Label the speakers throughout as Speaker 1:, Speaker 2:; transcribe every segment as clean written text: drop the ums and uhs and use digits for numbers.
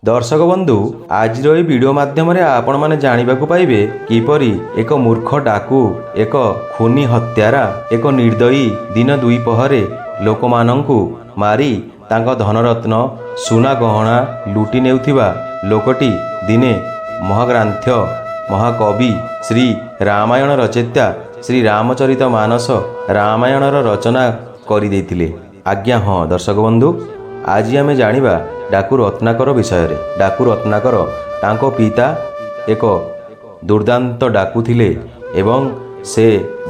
Speaker 1: ଦର୍ଶକ ବନ୍ଧୁ, ଆଜିର ଏହି ଭିଡ଼ିଓ ମାଧ୍ୟମରେ ଆପଣମାନେ ଜାଣିବାକୁ ପାଇବେ କିପରି ଏକ ମୂର୍ଖ ଡାକୁ, ଏକ ଖୁନି ହତ୍ୟାରା, ଏକ ନିର୍ଦ୍ଦୟୀ ଦିନ ଦ୍ୱିପହରେ ଲୋକମାନଙ୍କୁ ମାରି ତାଙ୍କ ଧନରତ୍ନ ସୁନା ଗହଣା ଲୁଟି ନେଉଥିବା ଲୋକଟି ଦିନେ ମହାଗ୍ରନ୍ଥ ମହାକବି ଶ୍ରୀ ରାମାୟଣ ରଚୟିତା ଶ୍ରୀ ରାମଚରିତ ମାନସ ରାମାୟଣର ରଚନା କରିଦେଇଥିଲେ। ଆଜ୍ଞା ହଁ ଦର୍ଶକ ବନ୍ଧୁ, ଆଜି ଆମେ ଜାଣିବା ଡାକୁ ରତ୍ନାକର ବିଷୟରେ। ଡାକୁ ରତ୍ନାକର ତାଙ୍କ ପିତା ଏକ ଦୁର୍ଦ୍ଦାନ୍ତ ଡାକୁ ଥିଲେ ଏବଂ ସେ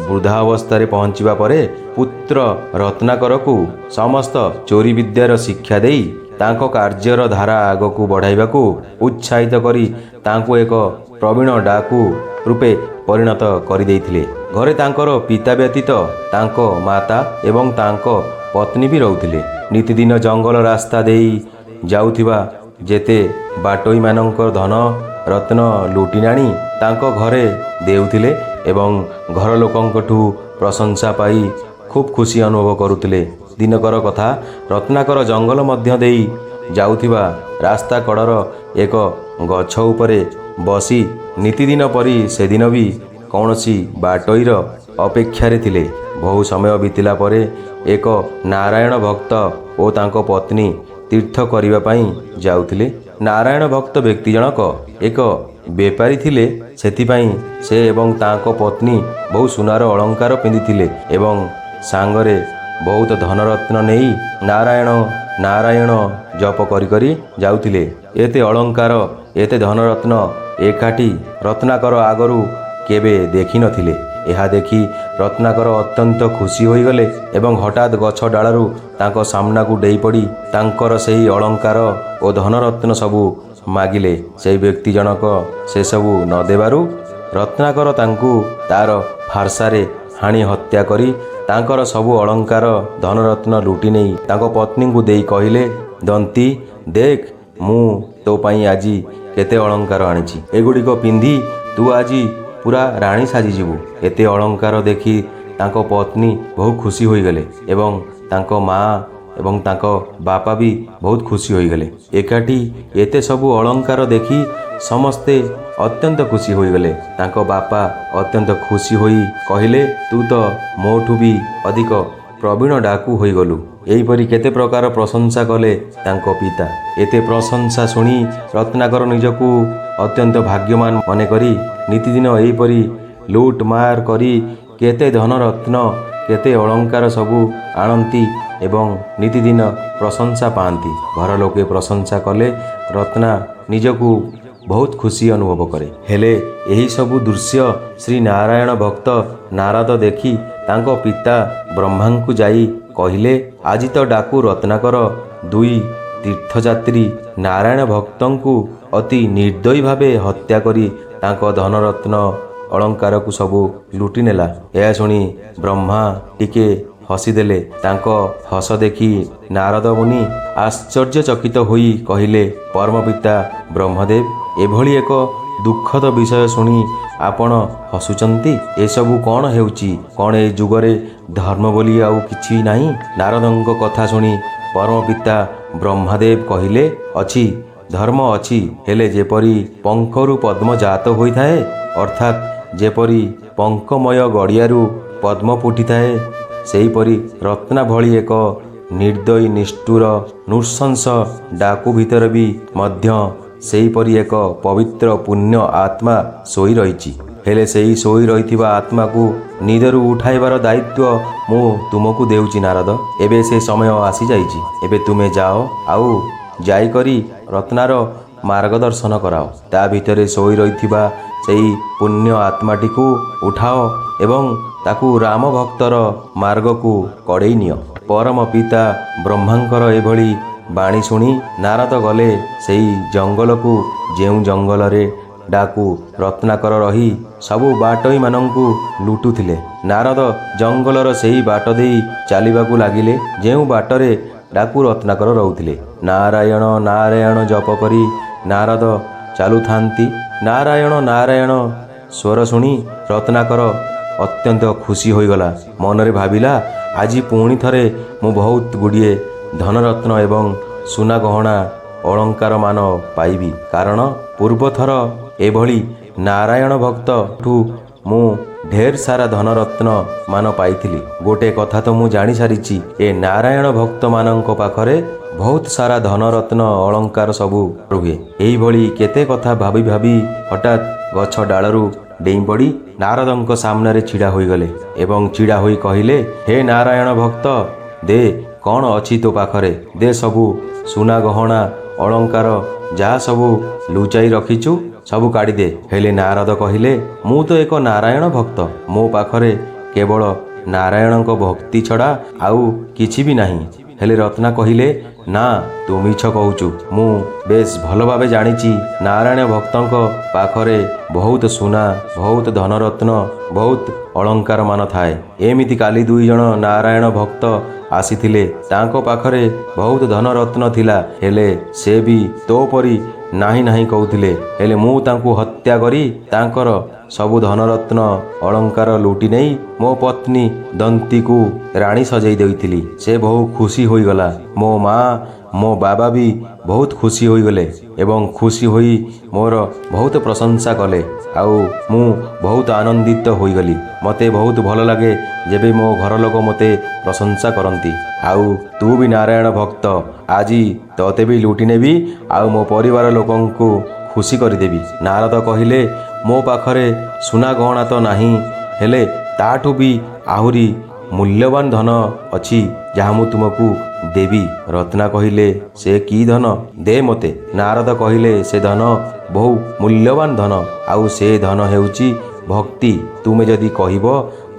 Speaker 1: ବୃଦ୍ଧାଅବସ୍ଥାରେ ପହଞ୍ଚିବା ପରେ ପୁତ୍ର ରତ୍ନାକରକୁ ସମସ୍ତ ଚୋରି ବିଦ୍ୟାର ଶିକ୍ଷା ଦେଇ ତାଙ୍କ କାର୍ଯ୍ୟର ଧାରା ଆଗକୁ ବଢ଼ାଇବାକୁ ଉତ୍ସାହିତ କରି ତାଙ୍କୁ ଏକ ପ୍ରବୀଣ ଡାକୁ ରୂପେ ପରିଣତ କରିଦେଇଥିଲେ। ଘରେ ତାଙ୍କର ପିତା ବ୍ୟତୀତ ତାଙ୍କ ମାତା ଏବଂ ତାଙ୍କ ପତ୍ନୀ ବି ରହୁଥିଲେ। ନିତିଦିନ ଜଙ୍ଗଲ ରାସ୍ତା ଦେଇ ଯାଉଥିବା ଯେତେ ବାଟୋଇମାନଙ୍କ ଧନ ରତ୍ନ ଲୁଟି ଆଣି ତାଙ୍କ ଘରେ ଦେଉଥିଲେ ଏବଂ ଘର ଲୋକଙ୍କଠୁ ପ୍ରଶଂସା ପାଇ ଖୁବ୍ ଖୁସି ଅନୁଭବ କରୁଥିଲେ। ଦିନକର କଥା, ରତ୍ନାକର ଜଙ୍ଗଲ ମଧ୍ୟ ଦେଇ ଯାଉଥିବା ରାସ୍ତା କଡ଼ର ଏକ ଗଛ ଉପରେ ବସି ନିତିଦିନ ପରି ସେଦିନ ବି କୌଣସି ବାଟୋଇର ଅପେକ୍ଷାରେ ଥିଲେ। ବହୁ ସମୟ ବିତିଲା ପରେ ଏକ ନାରାୟଣ ଭକ୍ତ ଓ ତାଙ୍କ ପତ୍ନୀ ତୀର୍ଥ କରିବା ପାଇଁ ଯାଉଥିଲେ। ନାରାୟଣ ଭକ୍ତ ବ୍ୟକ୍ତି ଜଣକ ଏକ ବେପାରୀ ଥିଲେ। ସେଥିପାଇଁ ସେ ଏବଂ ତାଙ୍କ ପତ୍ନୀ ବହୁ ସୁନାର ଅଳଙ୍କାର ପିନ୍ଧିଥିଲେ ଏବଂ ସାଙ୍ଗରେ ବହୁତ ଧନରତ୍ନ ନେଇ ନାରାୟଣ ନାରାୟଣ ଜପ କରି କରି ଯାଉଥିଲେ। ଏତେ ଅଳଙ୍କାର, ଏତେ ଧନରତ୍ନ ଏକାଠି ରତ୍ନାକର ଆଗରୁ କେବେ ଦେଖିନଥିଲେ। ଏହା ଦେଖି ରତ୍ନାକର ଅତ୍ୟନ୍ତ ଖୁସି ହୋଇଗଲେ ଏବଂ ହଠାତ୍ ଗଛ ଡାଳରୁ ତାଙ୍କ ସାମ୍ନାକୁ ଡେଇଁପଡ଼ି ତାଙ୍କର ସେହି ଅଳଙ୍କାର ଓ ଧନରତ୍ନ ସବୁ ମାଗିଲେ। ସେହି ବ୍ୟକ୍ତି ଜଣକ ସେସବୁ ନ ଦେବାରୁ ରତ୍ନାକର ତାଙ୍କୁ ତାର ଫାର୍ସାରେ ହାଣି ହତ୍ୟା କରି ତାଙ୍କର ସବୁ ଅଳଙ୍କାର ଧନରତ୍ନ ଲୁଟି ନେଇ ତାଙ୍କ ପତ୍ନୀଙ୍କୁ ଦେଇ କହିଲେ, "ଦନ୍ତୀ, ଦେଖ ମୁଁ ତୋ ପାଇଁ ଆଜି କେତେ ଅଳଙ୍କାର ଆଣିଛି। ଏଗୁଡ଼ିକ ପିନ୍ଧି ତୁ ଆଜି ପୁରା ରାଣୀ ସାଜିଯିବୁ।" ଏତେ ଅଳଙ୍କାର ଦେଖି ତାଙ୍କ ପତ୍ନୀ ବହୁ ଖୁସି ହୋଇଗଲେ ଏବଂ ତାଙ୍କ ମା ଏବଂ ତାଙ୍କ ବାପା ବି ବହୁତ ଖୁସି ହୋଇଗଲେ। ଏକାଠି ଏତେ ସବୁ ଅଳଙ୍କାର ଦେଖି ସମସ୍ତେ ଅତ୍ୟନ୍ତ ଖୁସି ହୋଇଗଲେ। ତାଙ୍କ ବାପା ଅତ୍ୟନ୍ତ ଖୁସି ହୋଇ କହିଲେ, "ତୁ ତ ମୋଠୁ ବି ଅଧିକ ପ୍ରବୀଣ ଡାକୁ ହୋଇଗଲୁ।" ଏହିପରି କେତେ ପ୍ରକାର ପ୍ରଶଂସା କଲେ ତାଙ୍କ ପିତା। ଏତେ ପ୍ରଶଂସା ଶୁଣି ରତ୍ନାକର ନିଜକୁ ଅତ୍ୟନ୍ତ ଭାଗ୍ୟବାନ ମନେକରି ନିତିଦିନ ଏହିପରି ଲୁଟ୍ ମାର କରି କେତେ ଧନରତ୍ନ, କେତେ ଅଳଙ୍କାର ସବୁ ଆଣନ୍ତି ଏବଂ ନିତିଦିନ ପ୍ରଶଂସା ପାଆନ୍ତି। ଘର ଲୋକେ ପ୍ରଶଂସା କଲେ ରତ୍ନା ନିଜକୁ ବହୁତ ଖୁସି ଅନୁଭବ କରେ। ହେଲେ ଏହି ସବୁ ଦୃଶ୍ୟ ଶ୍ରୀ ନାରାୟଣ ଭକ୍ତ ନାରଦ ଦେଖି ତାଙ୍କ ପିତା ବ୍ରହ୍ମାଙ୍କୁ ଯାଇ କହିଲେ, "ଆଜି ତ ଡାକୁ ରତ୍ନାକର ଦୁଇ ତୀର୍ଥଯାତ୍ରୀ ନାରାୟଣ ଭକ୍ତଙ୍କୁ ଅତି ନିର୍ଦ୍ଦୟୀ ଭାବେ ହତ୍ୟା କରି ତାଙ୍କ ଧନରତ୍ନ ଅଳଙ୍କାରକୁ ସବୁ ଲୁଟି ନେଲା।" ଏହା ଶୁଣି ବ୍ରହ୍ମା ଟିକେ ହସିଦେଲେ। ତାଙ୍କ ହସ ଦେଖି ନାରଦ ମୁନି ଆଶ୍ଚର୍ଯ୍ୟଚକିତ ହୋଇ କହିଲେ, "ପରମପିତା ବ୍ରହ୍ମଦେବ, ଏଭଳି ଏକ ଦୁଃଖଦ ବିଷୟ ଶୁଣି ଆପଣ ହସୁଛନ୍ତି? ଏସବୁ କ'ଣ ହେଉଛି? କ'ଣ ଏ ଯୁଗରେ ଧର୍ମ ବୋଲି ଆଉ କିଛି ନାହିଁ?" ନାରଦଙ୍କ କଥା ଶୁଣି ପରମପିତା ବ୍ରହ୍ମାଦେବ କହିଲେ, "ଅଛି, ଧର୍ମ ଅଛି। ହେଲେ ଯେପରି ପଙ୍କରୁ ପଦ୍ମ ଜାତ ହୋଇଥାଏ, ଅର୍ଥାତ୍ ଯେପରି ପଙ୍କମୟ ଗଡ଼ିଆରୁ ପଦ୍ମ ଫୁଟିଥାଏ, ସେହିପରି ରତ୍ନା ଭଳି ଏକ ନିର୍ଦ୍ଦୟୀ, ନିଷ୍ଠୁର, ନୃଶଂସ ଡାକୁ ଭିତରେ ବି ମଧ୍ୟ ସେହିପରି ଏକ ପବିତ୍ର ପୁଣ୍ୟ ଆତ୍ମା ଶୋଇ ରହିଛି। ହେଲେ ସେହି ଶୋଇ ରହିଥିବା ଆତ୍ମାକୁ ନିଦରୁ ଉଠାଇବାର ଦାୟିତ୍ୱ ମୁଁ ତୁମକୁ ଦେଉଛି ନାରଦ। ଏବେ ସେ ସମୟ ଆସିଯାଇଛି। ଏବେ ତୁମେ ଯାଅ ଆଉ ଯାଇକରି ରତ୍ନାର ମାର୍ଗଦର୍ଶନ କରାଅ। ତା ଭିତରେ ଶୋଇ ରହିଥିବା ସେଇ ପୁଣ୍ୟ ଆତ୍ମାଟିକୁ ଉଠାଅ ଏବଂ ତାକୁ ରାମ ଭକ୍ତର ମାର୍ଗକୁ କଡ଼େଇ ନିଅ।" ପରମ ପିତା ବ୍ରହ୍ମାଙ୍କର ଏଭଳି ବାଣୀ ଶୁଣି ନାରଦ ଗଲେ ସେଇ ଜଙ୍ଗଲକୁ, ଯେଉଁ ଜଙ୍ଗଲରେ ଡାକୁ ରତ୍ନାକର ରହି ସବୁ ବାଟୋଇମାନଙ୍କୁ ଲୁଟୁଥିଲେ। ନାରଦ ଜଙ୍ଗଲର ସେହି ବାଟ ଦେଇ ଚାଲିବାକୁ ଲାଗିଲେ, ଯେଉଁ ବାଟରେ ଡାକୁ ରତ୍ନାକର ରହୁଥିଲେ। ନାରାୟଣ ନାରାୟଣ ଜପ କରି ନାରଦ ଚାଲୁଥାନ୍ତି। ନାରାୟଣ ନାରାୟଣ ସ୍ୱର ଶୁଣି ରତ୍ନାକର ଅତ୍ୟନ୍ତ ଖୁସି ହୋଇଗଲା। ମନରେ ଭାବିଲା, ଆଜି ପୁଣି ଥରେ ମୁଁ ବହୁତ ଗୁଡ଼ିଏ ଧନରତ୍ନ ଏବଂ ସୁନା ଗହଣା ଅଳଙ୍କାରମାନ ପାଇବି। କାରଣ ପୂର୍ବଥର ଏଭଳି ନାରାୟଣ ଭକ୍ତଠୁ ମୁଁ ଢେର ସାରା ଧନରତ୍ନ ମାନ ପାଇଥିଲି। ଗୋଟେ କଥା ତ ମୁଁ ଜାଣିସାରିଛି, ଏ ନାରାୟଣ ଭକ୍ତମାନଙ୍କ ପାଖରେ ବହୁତ ସାରା ଧନରତ୍ନ ଅଳଙ୍କାର ସବୁ ରୁହେ। ଏଇଭଳି କେତେ କଥା ଭାବି ଭାବି ହଠାତ୍ ଗଛ ଡାଳରୁ ଡେଇଁ ପଡ଼ି ନାରଦଙ୍କ ସାମ୍ନାରେ ଛିଡ଼ା ହୋଇଗଲେ ଏବଂ ଛିଡ଼ା ହୋଇ କହିଲେ, ହେ ନାରାୟଣ ଭକ୍ତ, ଦେ କ'ଣ ଅଛି ତୋ ପାଖରେ? ଦେ ସବୁ ସୁନା ଗହଣା ଅଳଙ୍କାର ଯାହା ସବୁ ଲୁଚାଇ ରଖିଛୁ ସବୁ କାଢ଼ିଦେ। ହେଲେ ନାରଦ କହିଲେ, ମୁଁ ତ ଏକ ନାରାୟଣ ଭକ୍ତ, ମୋ ପାଖରେ କେବଳ ନାରାୟଣଙ୍କ ଭକ୍ତି ଛଡ଼ା ଆଉ କିଛି ବି ନାହିଁ। ହେଲେ ରତ୍ନା କହିଲେ, ନା, ତୁ ମିଛ କହୁଛୁ। ମୁଁ ବେଶ ଭଲ ଭାବେ ଜାଣିଛି ନାରାୟଣ ଭକ୍ତଙ୍କ ପାଖରେ ବହୁତ ସୁନା, ବହୁତ ଧନରତ୍ନ, ବହୁତ ଅଳଙ୍କାରମାନ ଥାଏ। ଏମିତି କାଲି ଦୁଇ ଜଣ ନାରାୟଣ ଭକ୍ତ ଆସିଥିଲେ, ତାଙ୍କ ପାଖରେ ବହୁତ ଧନରତ୍ନ ଥିଲା, ହେଲେ ସେ ବି ତୋ ପରି ନାହିଁ ନାହିଁ କହୁଥିଲେ। ହେଲେ ମୁଁ ତାଙ୍କୁ ହତ୍ୟା କରି ତାଙ୍କର ସବୁ ଧନରତ୍ନ ଅଳଙ୍କାର ଲୁଟି ନେଇ ମୋ ପତ୍ନୀ ଦନ୍ତୀକୁ ରାଣୀ ସଜେଇ ଦେଇଥିଲି। ସେ ବହୁ ଖୁସି ହୋଇଗଲା। ମୋ ମା ମୋ ବାବା ବି ବହୁତ ଖୁସି ହୋଇଗଲେ ଏବଂ ଖୁସି ହୋଇ ମୋର ବହୁତ ପ୍ରଶଂସା କଲେ, ଆଉ ମୁଁ ବହୁତ ଆନନ୍ଦିତ ହୋଇଗଲି। ମୋତେ ବହୁତ ଭଲ ଲାଗେ ଯେବେ ମୋ ଘର ଲୋକ ମୋତେ ପ୍ରଶଂସା କରନ୍ତି। ଆଉ ତୁ ବି ନାରାୟଣ ଭକ୍ତ, ଆଜି ତୋତେ ବି ଲୁଟି ନେବି ଆଉ ମୋ ପରିବାର ଲୋକଙ୍କୁ ଖୁସି କରିଦେବି। ନାରଦ କହିଲେ, ମୋ ପାଖରେ ସୁନା ଗହଣା ତ ନାହିଁ, ହେଲେ ତାଠୁ ବି ଆହୁରି ମୂଲ୍ୟବାନ ଧନ ଅଛି ଯାହା ମୁଁ ତୁମକୁ ଦେବି। ରତ୍ନା କହିଲେ, ସେ କି ଧନ? ଦେ ମୋତେ। ନାରଦ କହିଲେ, ସେ ଧନ ବହୁ ମୂଲ୍ୟବାନ ଧନ, ଆଉ ସେ ଧନ ହେଉଛି ଭକ୍ତି। ତୁମେ ଯଦି କହିବ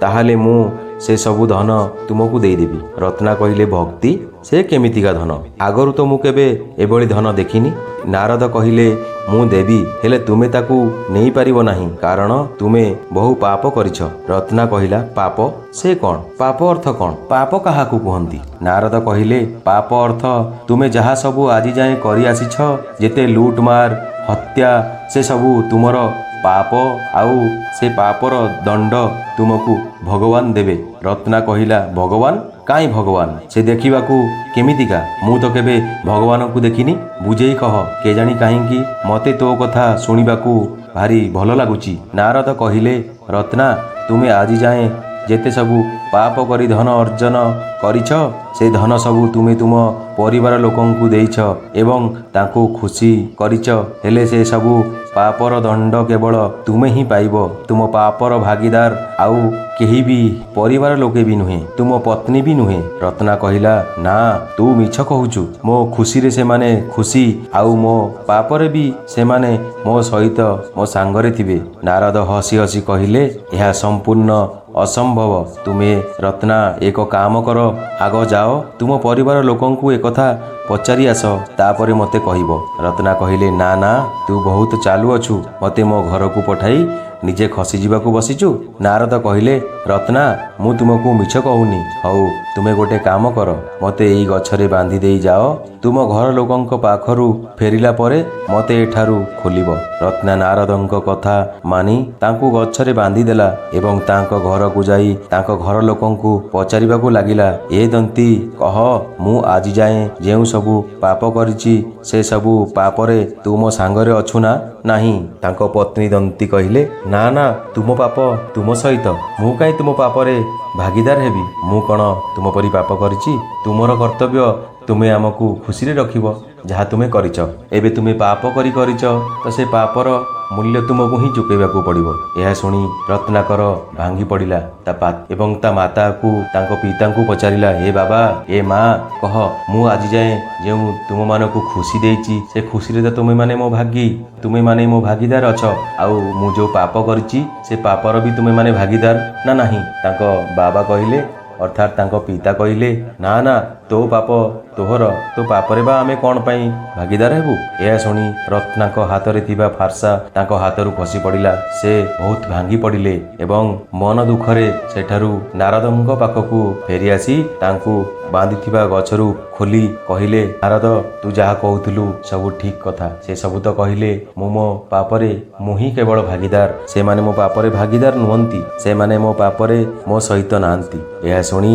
Speaker 1: ତାହେଲେ ମୁଁ ସେ ସବୁ ଧନ ତୁମକୁ ଦେଇଦେବି। ରତ୍ନା କହିଲେ, ଭକ୍ତି? ସେ କେମିତିକା ଧନ? ଆଗରୁ ତ ମୁଁ କେବେ ଏଭଳି ଧନ ଦେଖିନି। ନାରଦ କହିଲେ, ମୁଁ ଦେବି, ହେଲେ ତୁମେ ତାକୁ ନେଇପାରିବ ନାହିଁ, କାରଣ ତୁମେ ବହୁ ପାପ କରିଛ। ରତ୍ନା କହିଲା, ପାପ ସେ କ'ଣ? ପାପ ଅର୍ଥ କ'ଣ? ପାପ କାହାକୁ କୁହନ୍ତି? ନାରଦ କହିଲେ, ପାପ ଅର୍ଥ ତୁମେ ଯାହା ସବୁ ଆଜି ଯାଏଁ କରିଆସିଛ, ଯେତେ ଲୁଟମାର, ହତ୍ୟା, ସେ ସବୁ ତୁମର ପାପ, ଆଉ ସେ ପାପର ଦଣ୍ଡ ତୁମକୁ ଭଗବାନ ଦେବେ। ରତ୍ନା କହିଲା, ଭଗବାନ? କାହିଁ ଭଗବାନ? ସେ ଦେଖିବାକୁ କେମିତିକା? ମୁଁ ତ କେବେ ଭଗବାନଙ୍କୁ ଦେଖିନି। ବୁଝେଇ କହ। କେଜାଣି କାହିଁକି ମୋତେ ତୋ କଥା ଶୁଣିବାକୁ ଭାରି ଭଲ ଲାଗୁଛି। ନାରଦ କହିଲେ, ରତ୍ନା, ତୁମେ ଆଜି ଯାଏଁ ଯେତେ ସବୁ ପାପ କରି ଧନ ଅର୍ଜନ କରିଛ, ସେ ଧନ ସବୁ ତୁମେ ତୁମ ପରିବାର ଲୋକଙ୍କୁ ଦେଇଛ ଏବଂ ତାଙ୍କୁ ଖୁସି କରିଛ। ହେଲେ ସେ ସବୁ ପାପର ଦଣ୍ଡ କେବଳ ତୁମେ ହିଁ ପାଇବ। ତୁମ ପାପର ଭାଗିଦାର ଆଉ କେହି ବି ପରିବାର ଲୋକେ ବି ନୁହେଁ, ତୁମ ପତ୍ନୀ ବି ନୁହେଁ। ରତ୍ନା କହିଲା, ନା, ତୁ ମିଛ କହୁଛୁ। ମୋ ଖୁସିରେ ସେମାନେ ଖୁସି, ଆଉ ମୋ ପାପରେ ବି ସେମାନେ ମୋ ସହିତ ମୋ ସାଙ୍ଗରେ ଥିବେ। ନାରଦ ହସି ହସି କହିଲେ, ଏହା ସମ୍ପୂର୍ଣ୍ଣ ଅସମ୍ଭବ। ତୁମେ ରତ୍ନା ଏକ କାମ କର, ଆଗ ଯାଅ ତୁମ ପରିବାର ଲୋକଙ୍କୁ ଏକଥା ପଚାରି ଆସ, ତାପରେ ମୋତେ କହିବ। ରତ୍ନା କହିଲେ, ନା ନା, ତୁ ବହୁତ ଚାଲୁଅଛୁ, ମୋତେ ମୋ ଘରକୁ ପଠାଇ ନିଜେ ଖସିଯିବାକୁ ବସିଛୁ। ନାରଦ କହିଲେ, ରତ୍ନା, ମୁଁ ତୁମକୁ ମିଛ କହୁନି। ହଉ, ତୁମେ ଗୋଟେ କାମ କର, ମୋତେ ଏଇ ଗଛରେ ବାନ୍ଧି ଦେଇ ଯାଅ। ତୁମ ଘର ଲୋକଙ୍କ ପାଖରୁ ଫେରିଲା ପରେ ମୋତେ ଏଠାରୁ ଖୋଲିବ। ରତ୍ନା ନାରଦଙ୍କ କଥା ମାନି ତାଙ୍କୁ ଗଛରେ ବାନ୍ଧିଦେଲା ଏବଂ ତାଙ୍କ ଘରକୁ ଯାଇ ତାଙ୍କ ଘର ଲୋକଙ୍କୁ ପଚାରିବାକୁ ଲାଗିଲା, ଏ ଦନ୍ତୀ, କହ, ମୁଁ ଆଜି ଯାଏଁ ଯେଉଁ ସବୁ ପାପ କରିଛି ସେ ସବୁ ପାପରେ ତୁ ମୋ ସାଙ୍ଗରେ ଅଛୁ ନା ନାହିଁ? ତାଙ୍କ ପତ୍ନୀ ଦନ୍ତୀ କହିଲେ, ନା ନା, ତୁମ ପାପ ତୁମ ସହିତ, ମୁଁ କାହିଁ ତୁମ ପାପରେ ଭାଗିଦାର ହେବି? ମୁଁ କ'ଣ ତୁମ ପରି ପାପ କରିଛି? ତୁମର କର୍ତ୍ତବ୍ୟ ତୁମେ ଆମକୁ ଖୁସିରେ ରଖିବ, ଯାହା ତୁମେ କରିଛ। ଏବେ ତୁମେ ପାପ କରି କରିଛ ତ ସେ ପାପର ମୂଲ୍ୟ ତୁମକୁ ହିଁ ଚୁକେଇବାକୁ ପଡ଼ିବ। ଏହା ଶୁଣି ରତ୍ନାକର ଭାଙ୍ଗି ପଡ଼ିଲା ତା ଏବଂ ତା ମାତାକୁ ତାଙ୍କ ପିତାଙ୍କୁ ପଚାରିଲା, ହେ ବାବା, ଏ ମା, କହ, ମୁଁ ଆଜି ଯାଏଁ ଯେଉଁ ତୁମମାନଙ୍କୁ ଖୁସି ଦେଇଛି ସେ ଖୁସିରେ ତ ତୁମେମାନେ ମୋ ଭାଗୀ, ତୁମେମାନେ ମୋ ଭାଗିଦାର ଅଛ। ଆଉ ମୁଁ ଯେଉଁ ପାପ କରିଛି ସେ ପାପର ବି ତୁମେମାନେ ଭାଗିଦାର ନା ନାହିଁ? ତାଙ୍କ ବାବା କହିଲେ, ଅର୍ଥାତ୍ ତାଙ୍କ ପିତା କହିଲେ, ନା ନା, ତୋ ପାପ ତୋହର, ତୋ ପାପରେ ବା ଆମେ କ'ଣ ପାଇଁ ଭାଗିଦାର ହେବୁ? ଏହା ଶୁଣି ରତ୍ନାଙ୍କ ହାତରେ ଥିବା ଫାର୍ସା ତାଙ୍କ ହାତରୁ ଖସି ପଡ଼ିଲା। ସେ ବହୁତ ଭାଙ୍ଗି ପଡ଼ିଲେ ଏବଂ ମନ ଦୁଃଖରେ ସେଠାରୁ ନାରଦଙ୍କ ପାଖକୁ ଫେରିଆସି ତାଙ୍କୁ ବାନ୍ଧିଥିବା ଗଛରୁ ଖୋଲି କହିଲେ, ନାରଦ, ତୁ ଯାହା କହୁଥିଲୁ ସବୁ ଠିକ୍ କଥା। ସେ ସବୁ ତ କହିଲେ ମୁଁ ମୋ ପାପରେ ମୁଁ ହିଁ କେବଳ ଭାଗିଦାର, ସେମାନେ ମୋ ପାପରେ ଭାଗିଦାର ନୁହନ୍ତି, ସେମାନେ ମୋ ପାପରେ ମୋ ସହିତ ନାହାନ୍ତି। ଏହା ଶୁଣି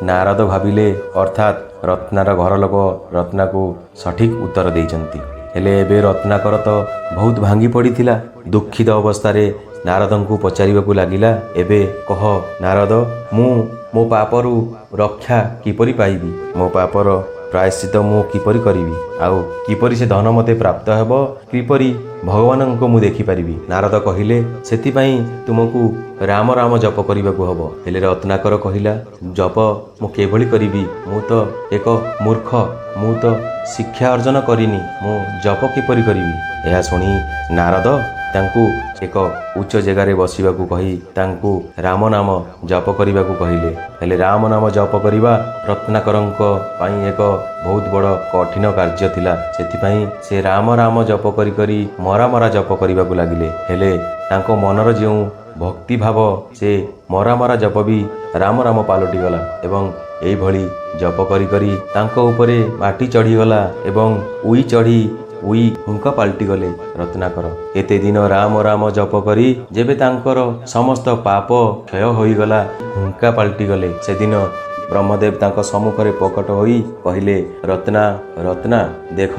Speaker 1: ନାରଦ ଭାବିଲେ, ଅର୍ଥାତ୍ ରତ୍ନାର ଘର ଲୋକ ରତ୍ନାକୁ ସଠିକ୍ ଉତ୍ତର ଦେଇଛନ୍ତି। ହେଲେ ଏବେ ରତ୍ନାକର ତ ବହୁତ ଭାଙ୍ଗି ପଡ଼ିଥିଲା। ଦୁଃଖିତ ଅବସ୍ଥାରେ ନାରଦଙ୍କୁ ପଚାରିବାକୁ ଲାଗିଲା, ଏବେ କହ ନାରଦ, ମୁଁ ମୋ ପାପରୁ ରକ୍ଷା କିପରି ପାଇବି? ମୋ ପାପର ପ୍ରାୟଶ୍ଚିତ ମୁଁ କିପରି କରିବି? ଆଉ କିପରି ସେ ଧନ ମୋତେ ପ୍ରାପ୍ତ ହେବ? କିପରି ଭଗବାନଙ୍କୁ ମୁଁ ଦେଖିପାରିବି? ନାରଦ କହିଲେ, ସେଥିପାଇଁ ତୁମକୁ ରାମ ରାମ ଜପ କରିବାକୁ ହେବ। ହେଲେ ରତ୍ନାକର କହିଲା, ଜପ ମୁଁ କିଭଳି କରିବି? ମୁଁ ତ ଏକ ମୂର୍ଖ, ମୁଁ ତ ଶିକ୍ଷା ଅର୍ଜନ କରିନି, ମୁଁ ଜପ କିପରି କରିବି? ଏହା ଶୁଣି ନାରଦ ତାଙ୍କୁ ଏକ ଉଚ୍ଚ ଜାଗାରେ ବସିବାକୁ କହି ତାଙ୍କୁ ରାମ ନାମ ଜପ କରିବାକୁ କହିଲେ। ହେଲେ ରାମ ନାମ ଜପ କରିବା ରତ୍ନାକରଙ୍କ ପାଇଁ ଏକ ବହୁତ ବଡ଼ କଠିନ କାର୍ଯ୍ୟ ଥିଲା। ସେଥିପାଇଁ ସେ ରାମ ରାମ ଜପ କରି କରି ମରା ମରା ଜପ କରିବାକୁ ଲାଗିଲେ। ହେଲେ ତାଙ୍କ ମନର ଯେଉଁ ଭକ୍ତିଭାବ, ସେ ମରା ମରା ଜପ ବି ରାମ ରାମ ପାଲଟିଗଲା ଏବଂ ଏଇଭଳି ଜପ କରି କରି ତାଙ୍କ ଉପରେ ମାଟି ଚଢ଼ିଗଲା ଏବଂ ଉଇ ଚଢ଼ି ଉଇ ହୁଙ୍କା ପାଲଟିଗଲେ ରତ୍ନାକର। ଏତେ ଦିନ ରାମ ରାମ ଜପ କରି ଯେବେ ତାଙ୍କର ସମସ୍ତ ପାପ କ୍ଷୟ ହୋଇଗଲା, ହୁଙ୍କା ପାଲଟିଗଲେ, ସେଦିନ ବ୍ରହ୍ମଦେବ ତାଙ୍କ ସମ୍ମୁଖରେ ପ୍ରକଟ ହୋଇ କହିଲେ, ରତ୍ନା, ରତ୍ନା, ଦେଖ,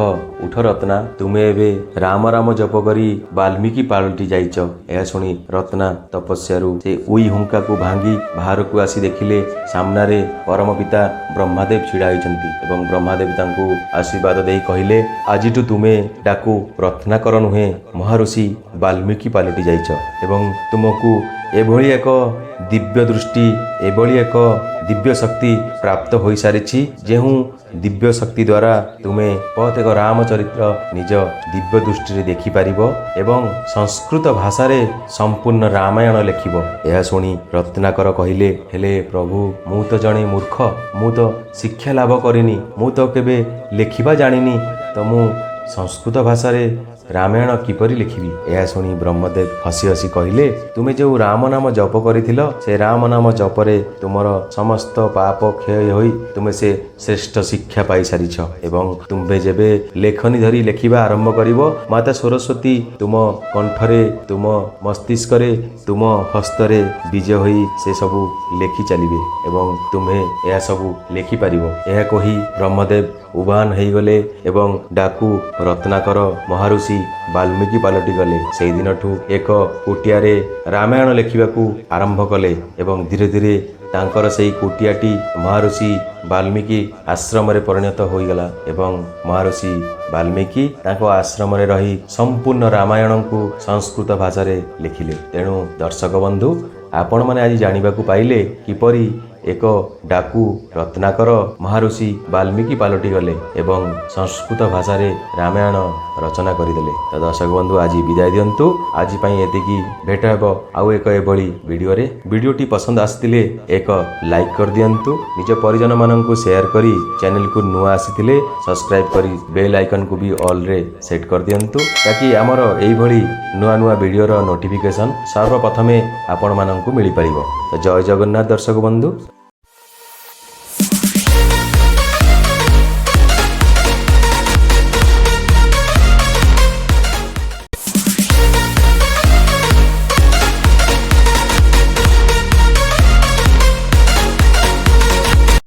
Speaker 1: ଉଠ ରତ୍ନା, ତୁମେ ଏବେ ରାମ ରାମ ଜପ କରି ବାଲ୍ମୀକି ପାଲଟି ଯାଇଛ। ଏହା ଶୁଣି ରତ୍ନା ତପସ୍ୟାରୁ ସେ ଉଇ ହୁଙ୍କାକୁ ଭାଙ୍ଗି ବାହାରକୁ ଆସି ଦେଖିଲେ ସାମ୍ନାରେ ପରମ ପିତା ବ୍ରହ୍ମାଦେବ ଛିଡ଼ା ହୋଇଛନ୍ତି ଏବଂ ବ୍ରହ୍ମାଦେବ ତାଙ୍କୁ ଆଶୀର୍ବାଦ ଦେଇ କହିଲେ, ଆଜିଠୁ ତୁମେ ଡାକୁ ରତ୍ନାକର ନୁହେଁ, ମହର୍ଷି ବାଲ୍ମୀକି ପାଲଟି ଯାଇଛ ଏବଂ ତୁମକୁ ଏଭଳି ଏକ ଦିବ୍ୟ ଦୃଷ୍ଟି, ଏଭଳି ଏକ ଦିବ୍ୟ ଶକ୍ତି ପ୍ରାପ୍ତ ହୋଇସାରିଛି, ଯେଉଁ ଦିବ୍ୟ ଶକ୍ତି ଦ୍ୱାରା ତୁମେ ପ୍ରତ୍ୟେକ ରାମଚରିତ୍ର ନିଜ ଦିବ୍ୟ ଦୃଷ୍ଟିରେ ଦେଖିପାରିବ ଏବଂ ସଂସ୍କୃତ ଭାଷାରେ ସମ୍ପୂର୍ଣ୍ଣ ରାମାୟଣ ଲେଖିବ। ଏହା ଶୁଣି ରତ୍ନାକର କହିଲେ, ହେଲେ ପ୍ରଭୁ, ମୁଁ ତ ଜଣେ ମୂର୍ଖ, ମୁଁ ତ ଶିକ୍ଷା ଲାଭ କରିନି, ମୁଁ ତ କେବେ ଲେଖିବା ଜାଣିନି, ତ ମୁଁ ସଂସ୍କୃତ ଭାଷାରେ ରାମାୟଣ କିପରି ଲେଖିବି? ଏହା ଶୁଣି ବ୍ରହ୍ମଦେବ ହସି ହସି କହିଲେ, ତୁମେ ଯେଉଁ ରାମ ନାମ ଜପ କରିଥିଲ, ସେ ରାମ ନାମ ଜପରେ ତୁମର ସମସ୍ତ ପାପ କ୍ଷୟ ହୋଇ ତୁମେ ସେ ଶ୍ରେଷ୍ଠ ଶିକ୍ଷା ପାଇସାରିଛ ଏବଂ ତୁମ୍ଭେ ଯେବେ ଲେଖନୀ ଧରି ଲେଖିବା ଆରମ୍ଭ କରିବ, ମାତା ସରସ୍ୱତୀ ତୁମ କଣ୍ଠରେ, ତୁମ ମସ୍ତିଷ୍କରେ, ତୁମ ହସ୍ତରେ ବିଜୟ ହୋଇ ସେ ସବୁ ଲେଖି ଚାଲିବେ ଏବଂ ତୁମେ ଏହା ସବୁ ଲେଖିପାରିବ। ଏହା କହି ବ୍ରହ୍ମଦେବ ଉଭାନ ହେଇଗଲେ ଏବଂ ଡାକୁ ରତ୍ନାକର ମହର୍ଷି ବାଲ୍ମୀକି ପାଲଟିଗଲେ। ସେଇଦିନଠୁ ଏକ କୁଟିଆରେ ରାମାୟଣ ଲେଖିବାକୁ ଆରମ୍ଭ କଲେ ଏବଂ ଧୀରେ ଧୀରେ ତାଙ୍କର ସେଇ କୁଟିଆଟି ମହର୍ଷି ବାଲ୍ମୀକି ଆଶ୍ରମରେ ପରିଣତ ହୋଇଗଲା ଏବଂ ମହର୍ଷି ବାଲ୍ମୀକି ତାଙ୍କ ଆଶ୍ରମରେ ରହି ସମ୍ପୂର୍ଣ୍ଣ ରାମାୟଣକୁ ସଂସ୍କୃତ ଭାଷାରେ ଲେଖିଲେ। ତେଣୁ ଦର୍ଶକ ବନ୍ଧୁ, ଆପଣମାନେ ଆଜି ଜାଣିବାକୁ ପାଇଲେ କିପରି ଏକ ଡାକୁ ରତ୍ନାକର ମହର୍ଷି ବାଲ୍ମୀକି ପାଲଟିଗଲେ ଏବଂ ସଂସ୍କୃତ ଭାଷାରେ ରାମାୟଣ ରଚନା କରିଦେଲେ। ତ ଦର୍ଶକ ବନ୍ଧୁ, ଆଜି ବିଦାୟ ଦିଅନ୍ତୁ। ଆଜି ପାଇଁ ଏତିକି। ଭେଟ ହେବ ଆଉ ଏକ ଏଭଳି ଭିଡ଼ିଓରେ। ଭିଡ଼ିଓଟି ପସନ୍ଦ ଆସିଥିଲେ ଏକ ଲାଇକ୍ କରିଦିଅନ୍ତୁ, ନିଜ ପରିଜନମାନଙ୍କୁ ସେୟାର କରି ଚ୍ୟାନେଲକୁ ନୂଆ ଆସିଥିଲେ ସବସ୍କ୍ରାଇବ୍ କରି ବେଲ୍ ଆଇକନ୍କୁ ବି ଅଲ୍ରେ ସେଟ୍ କରିଦିଅନ୍ତୁ, ତାକି ଆମର ଏଇଭଳି ନୂଆ ନୂଆ ଭିଡ଼ିଓର ନୋଟିଫିକେସନ୍ ସର୍ବପ୍ରଥମେ ଆପଣମାନଙ୍କୁ ମିଳିପାରିବ। ତ ଜୟ ଜଗନ୍ନାଥ ଦର୍ଶକ ବନ୍ଧୁ।